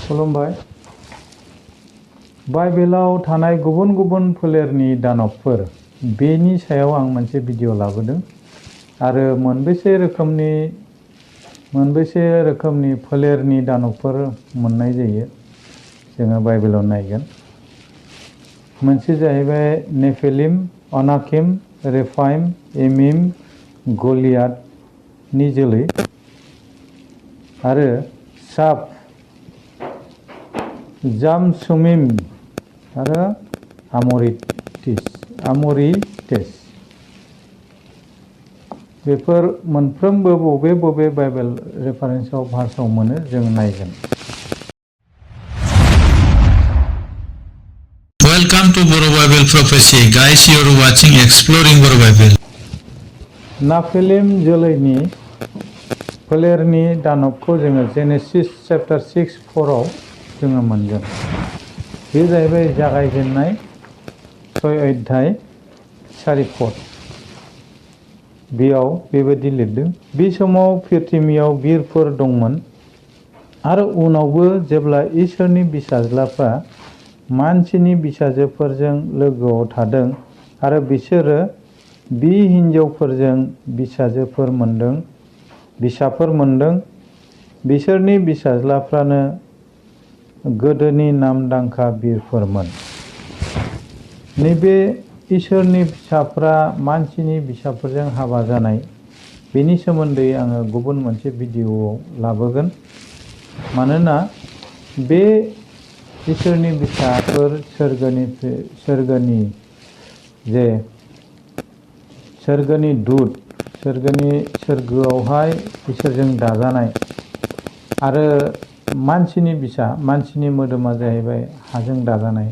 खुलुमबाय। बाइबेलाव थानाय गुबुन गुबुन फोलेरनि दानबफोर बेनि सायाव आं मोनसे भिडिअ लाबोदों आरो मोनबेसे रोखोमनि फोलेरनि दानबफोर मोननाय जायो जोङो बाइबेलाव नायगोन। मोनसे जाहैबाय नेफिलिम, अनाकिम, रेफाइम, एमिम, गलियादनि जोलै आरो साफ, जामसुमिम आरो आमरितेस। बेफोर मोनफ्रोमबो बबे बाइबेल रेफारेन्सआव भार्सआव मोनो जों नायगोन। Welcome to Boro Bible Prophecy. Guys, you are watching Exploring Boro Bible. नाफिलिम जोलैनि फोलेरनि दानबखौ जोङो जेनेसिस चैप्टार 6:4 जोङो मोनगोन। बे जाहैबाय जागायजेननाय 6 अध्याय 4 पद। बेयाव बेबायदि लिरदों, बे समाव पृथ्वीयाव बिरफोर दंमोन आरो उनावबो जेब्ला इसोरनि फिसाज्लाफ्रा मानसिनि फिसाजोफोरजों लोगोआव थादों आरो बिसोरो बि हिनजावफोरजों फिसाफोर मोनदों, बिसोरनि फिसाज्लाफ्रानो गोदोनि नामदांखा बिरफोरमोन। नैबे इसोरनि फिसाफ्रा मानसिनि फिसाफोरजों हाबा जानाय बेनि सोमोन्दै आङो गुबुन मोनसे भिडिअआव लाबोगोन। मानोना बे इसोरनि फिसाफोर सोरगोनि दुत, सोरगोआवहाय इसोरजों दाजानाय आरो मानसिनि मोदोमा जाहैबाय हाजों दाजानाय।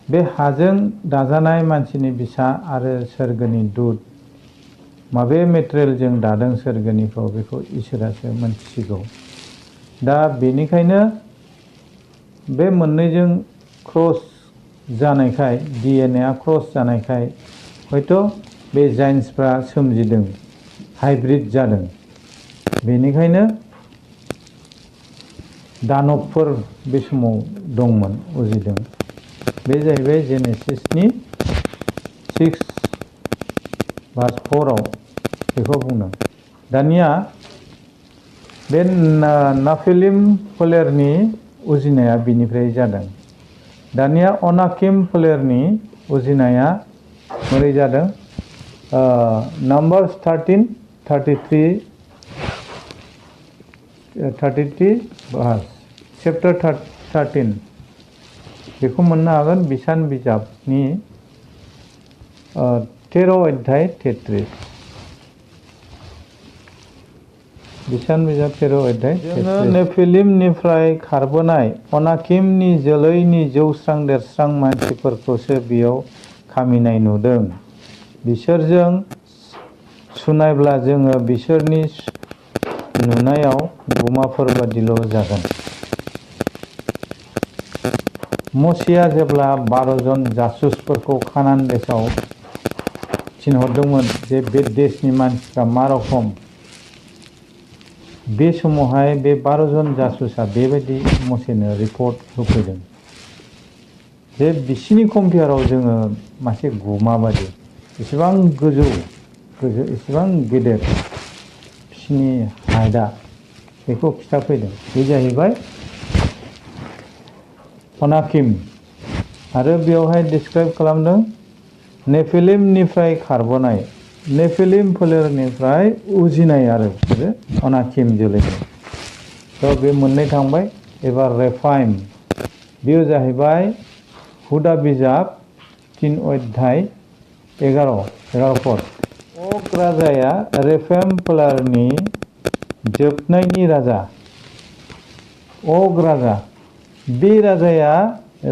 बे हाजों दाजानाय मानसिनि फिसा आरो सोरगोनि दुत माबे मेटेरियेलजों दादों सोरगोनिखौ बेखौ इसोरासो मोनथिसिगौ। दा बेनिखायनो बे मोननैजों क्रस जानायखाय, DNA क्रस जानायखाय हयथ' बे जाइन्टसफ्रा सोमजिदों, हाइब्रिद जादों। बेनिखायनो दानबफोर बे समाव दंमोन, उजिदों। बे जाहैबाय जेनेसिसनि 6:4 बेखौ बुंदों। दानिया बे नाफिलिम फोलेरनि उजिनाया बिनिफ्राय जादों। दानिया अनाकिम फोलेरनि उजिनाया बोरै जादों? नाम्बार्स 33 भार्स, चैप्टार 13 बेखौ मोननो हागोन बवसन बिजाबनि 13 अध्याय 33। बवसन बिजाब 13 अध्याय 33। जोङो नेफिलिमनिफ्राय खारबोनाय अनाकिमनि जोलैनि जौस्रां देरस्रां मानसिफोरखौसो बेयाव खामिनाय नुदों। बिसोरजों सुनायब्ला जोङो बिसोरनि नुनायाव गुमाफोर बादिल' जागोन। मसेया जेब्ला 12 जन जासुसफोरखौ कानान देशआव थिनहरदोंमोन जे बे देशनि मानसिफ्रा मा रखम, बे समावहाय बे 12 जन जासुसा बेबायदि मसेनो रिपर्ट होफैदों जे बिसिनि कम्पेयाराव जोङो मासे गुमा बादि, एसेबां गोजौ एसेबां गेदेर बिसिनि हाइटआ, बेखौ खिथाफैदों। बे जाहैबाय अनाकिम। आरो बेवहाय डिसक्राइब खालामदों नेफिलिमनिफ्राय खारबोनाय, नेफिलिम फोलेरनिफ्राय उजिनाय आरो बिसोरो अनाकिम जोलैनि। थ' बे मोननै थांबाय। एबार रेफाइम, बेयो जाहैबाय हुदा बिजाब 3 अध्याय 11 पद। अग राजाया रेफाइम फोलेरनि जोबनायनि राजा। अग राजा, बे राजाया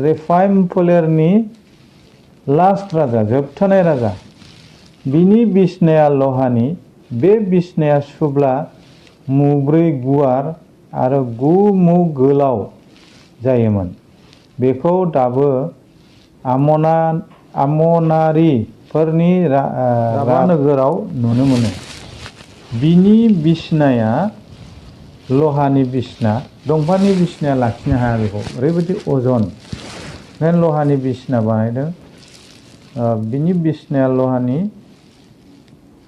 रेफाइम फोलेरनि लास्ट राजा, जोबथानाय राजा। बिनि बिसनाया लहानि, बे बिसनाया सुब्ला 9 गुवार आरो 9 मु गोलाव जायोमोन। बेखौ दाबो आमनारिफोरनि राबा नोगोराव नुनो मोनो। बिनि बिसनाया लहानि बिसना दंफांनि बिसनाया लाखिनो हाया बेखौ ओरैबायदि अजन ओंखायनो लहानि बिसना बानायदों बिनि बिसनाया लहानि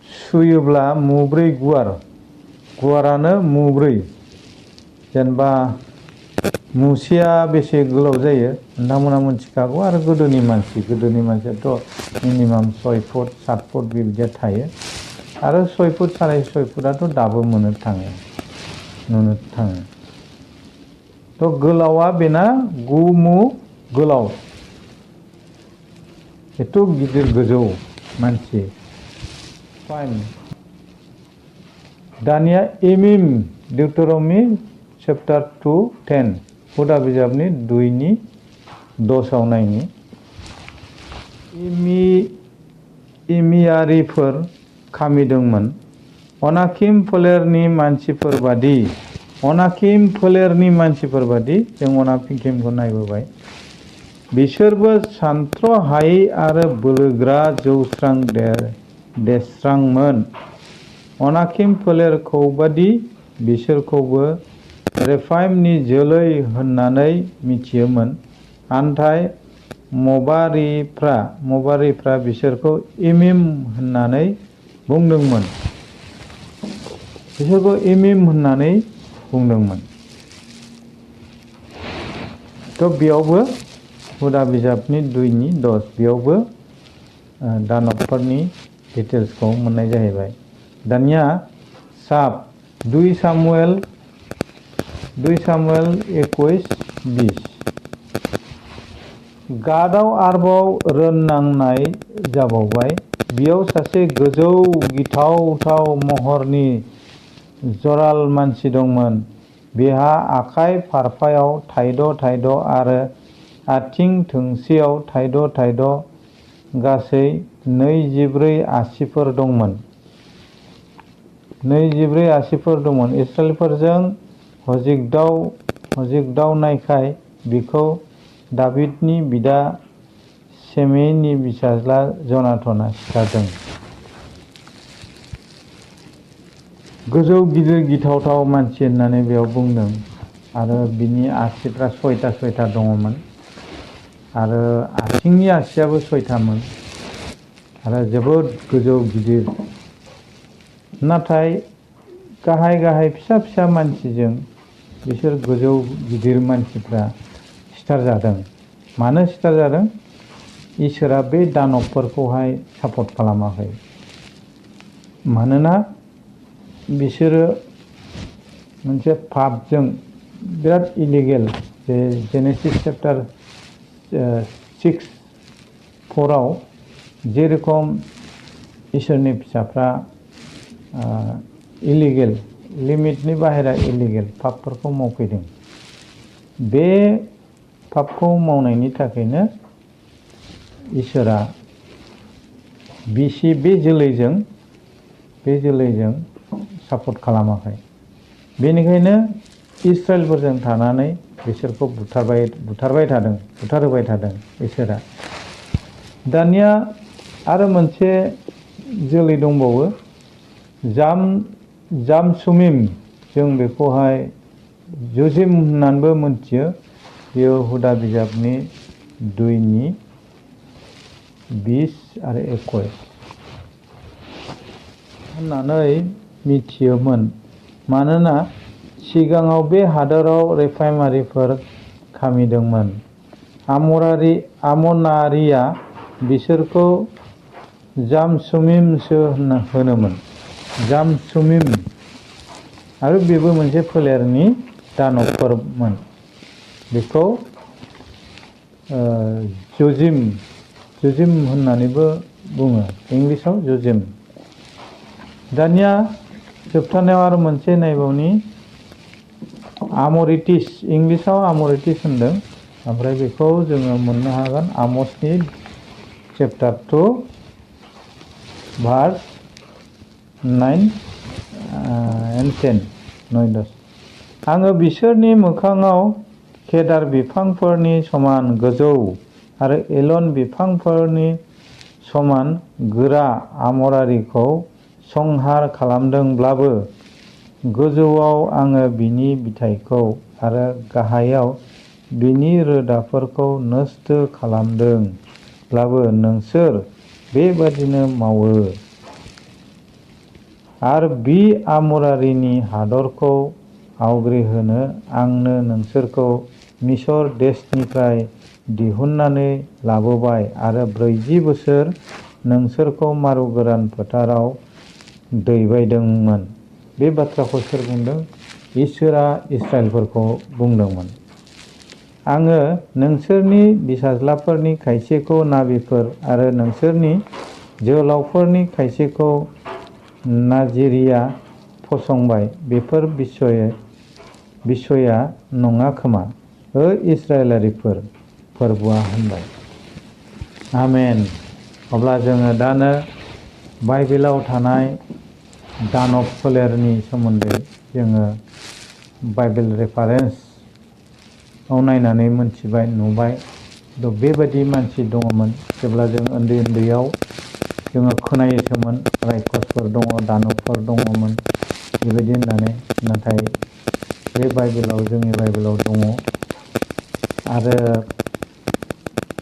सुयोब्ला मुब्रै गुवारानो मुब्रै जेनेबा मुसेया बेसे गोलाव जायो नोंथांमोना मिथिखागौ आरो गोदोनि मानसियाथ' मिनिमाम 6 फुट 7 फुट बेबायदिया थायो आरो 6 फुट 6.5 फुटाथ' दाबो नुनो थाङो थ' गोलावा बेना 9 मु गोलाव एथ' गिदिर गोजौ मानसि फाइन दानिया एमिम डिउटरमी चैप्टार 2:10 हुदा बिजाबनि 2:10 नायनि इमियारिफोर खामिदोंमोन अनाकिम फोलेरनि मानसिफोर बादि जों अनाकिमखौ नायबोबाय बिसोरबो सानथ्र' हायै आरो बोलोग्रा जौस्रां देरस्रांमोन अनाकिम फोलेरखौ बादि बिसोरखौबो रेफाइमनि जोलै होननानै मिथियोमोन नाथाय मबारिफ्रा बिसोरखौ इमिम होननानै बुंदोंमोन थ' बेयावबो हुदा बिजाबनि 2:10 बेयावबो दानबफोरनि डिटेल्सखौ मोननाय जाहैबाय दानिया 2 सामुएल 21:20 गादाव आरोबाव रोननांनाय जाबावबाय बेयाव सासे गोजौ गिथावथाव महरनि जराल मानसि दंमोन बेहा आखाइ फारफायाव थाइद' आरो आथिं थोंसेयाव थाइद' गासै 24 आसिफोर दंमोन इस्राएलफोरजों हजिगदावनायखाय बिखौ दाबिदनि बिदा सेमेइनि फिसाज्ला जनाथना सिथारदों गोजौ गिदिर गिथावथाव मानसि होननानै बेयाव बुंदों आरो बिनि आसिफ्रा 6टा दङमोन आरो आथिंनि आसियाबो 6टामोन आरो जोबोद गोजौ गिदिर नाथाय गाहाय फिसा मानसिजों बिसोर गोजौ गिदिर मानसिफ्रा सिथारजादों मानो सिथारजादों इसोरा बे दानबफोरखौहाय सापर्ट खालामाखै मानोना बिसोरो मोनसे पापजों बिराद इलिगेल जे जेनेसिस चैप्टार 6:4 जेरखम इसोरनि फिसाफ्रा इलिगेल लिमिटनि बाहेरा इलिगेल पापफोरखौ मावफैदों बे पापखौ मावनायनि थाखायनो इसोरा बे जोलैजों सापर्ट खालामाखै बेनिखायनो इस्राएलफोरजों थानानै बिसोरखौ बुथारहोबाय थादों इसोरा दानिया आरो मोनसे जोलै दंबावो जामसुमिम जों बेखौहाय जुजिम होननानैबो मोनथियो बेयो हुदा बिजाबनि 2:20 आरो 21 होननानै मिथियोमोन मानोना सिगाङाव बे हादोराव रेफाइमारिफोर खामिदोंमोन आमनारिया बिसोरखौ जामसुमिमसो होनोमोन जामसुमिम आरो बेबो मोनसे फोलेरनि दानबफोरमोन बेखौ जुजिम होननानैबो बुङो इंलिसाव जुजिम दानिया जोबथारनायाव आरो मोनसे नायबावनि आमरिटिस इंलिसाव आमरिटिस होनदों ओमफ्राय बेखौ जोङो मोननो हागोन आमसनि चैप्टार 2 भार्स 9 and 10 9-10 आङो बिसोरनि मोखाङाव केदार बिफांफोरनि समान गोजौ आरो एलन बिफांफोरनि समान गोरा आमरारिखौ संहार खालामदोंब्लाबो गोजौआव आङो बिनि बिथाइखौ आरो गाहायाव बिनि रोदाफोरखौ नस्थ खालामदोंब्लाबो नोंसोर बेबादिनो मावो। आरो बि आमरारिनि हादरखौ आवग्रिहोनो आंनो नोंसोरखौ मिसर देशनिफ्राय दिहुननानै लाबोबाय आरो 40 बोसोर नोंसोरखौ मारु गोरान फोथाराव दैबायदोंमोन। बे बाथ्राखौ सोर बुंदों? इसोरा इस्राएलफोरखौ बुंदोंमोन। आङो नोंसोरनि फिसाज्लाफोरनि खायसेखौ नाबिफोर आरो नोंसोरनि जोहोलावफोरनि खायसेखौ नाजिरिया फसंबाय। बेफोर बिसया नङा खोमा? इस्राएलारिफोर, फोरबुआ होनबाय। आमेन। अब्ला जोङो दानो बाइबेलाव थानाय दानब फोलेरनि सोमोन्दै जोङो बाइबेल रेफारेन्सआव नायनानै मोनथिबाय, नुबाय। बेबायदि मानसि दङमोन। जेब्ला जों उन्दैयाव जोङो खोनायोसोमोन रायखसफोर दङ, दानबफोर दङमोन बेबायदि होननानै। नाथाय बे बाइबेलाव, जोंनि बाइबेलाव दङ। आरो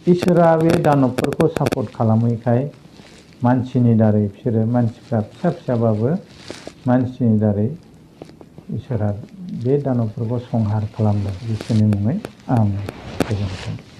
इसोरा बे दानबफोरखौ सापर्ट खालामैखाय मानसिनि दारै बिसोरो, मानसिफ्रा फिसा फिसाबाबो मानसिनि दारै इसोरा बे दानबफोरखौ संहार खालामदों। जिसुनि मुङै आमेन। गोजोन्थों।